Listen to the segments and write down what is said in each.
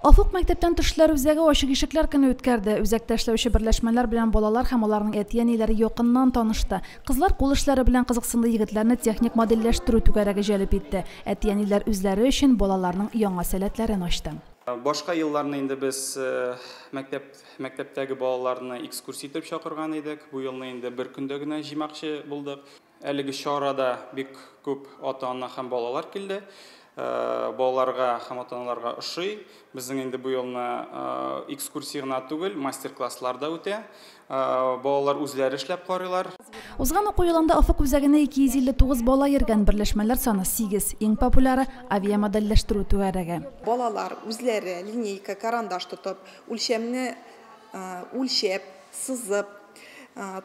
Офык мәктәптән тыш эшләр үзәге ачык ишекләр көне үткәрде. Үзәктә эшләүче берләшмәләр белән балалар һәм аларның әти-әниләре якыннан танышты. Кызлар кул эшләре белән кызыксынды, егетләрне техник модельләштерү түгәрәге җәлеп итте. Әти-әниләр үзләре өчен балаларның яңа сәләтләрен ачты. Башка елларны инде без мәктәп мәктәптәге балаларны экскурсия итеп чакырган идек. Бу елны инде бер көндә генә җыймакчы булдык. Әлеге чарада бик күп ата-ана һәм балалар килде. Балаларга һәм ата-аналарга ошый. Безнең инде бу елны экскурсия гына түгел, мастер-класслар да үтә. Балалар үзләре эшләп карыйлар. Узган уку елында Офык үзәгенә 259 бала йөргән, берләшмәләр саны 8. Иң популяры авиамодельләштерү түгәрәге. Балалар үзләре линейка, карандаш тотып, үлчәмне үлчәп, сызып,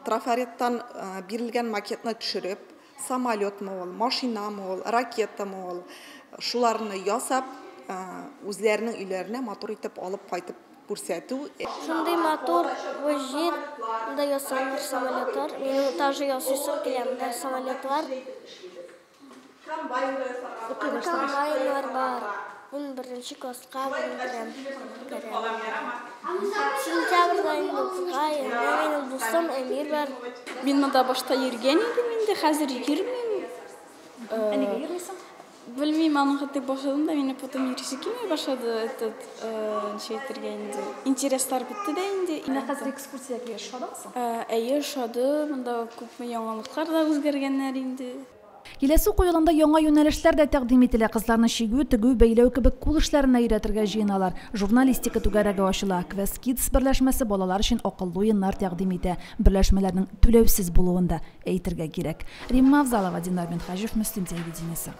трафареттан бирелгән макетны төшереп, самолетмы ул, машинамы ул, ракетамы ул, шуларны ясап, үзләренең өйләренә матур итеп алып кайтып күрсәтү. Шундый матур бу җир, монда ясалыр самолетлар. Минем тоже ясыйсым килә, монда самолетлар. Комбайннар бар. Мин беренче класска бүген керәм. Сентябрьдә инде укырга йөргән минем дустым Эмир бар. Мин монда башта йөргән идем инде, хәзер йөрмим. Ә нигә йөрмисең? Белмим, аның хәтта башладым да, мине потом йөрисе килми башлады, этот, ничек әйтергә инде, интереслар бетте дә инде. Менә хәзер экскурсиягә ошадымы соң? Әйе, ошады. Монда күпме яңалыклар да үзгәргәннәр инде. Киләсе уку елында яңа юнәлешләр дә тәкъдим ителә. Кызларны чигү, тегү, бәйләү кебек кул эшләренә өйрәтергә җыеналар. Журналистика түгәрәге ачыла. Квест Kids берләшмәсе балалар өчен акыллы уеннар тәкъдим итә. Берләшмәләрнең түләүсез булуын да әйтергә кирәк. Римма Авзалова, Динар Минһаҗев, Мөслим телевидениесе.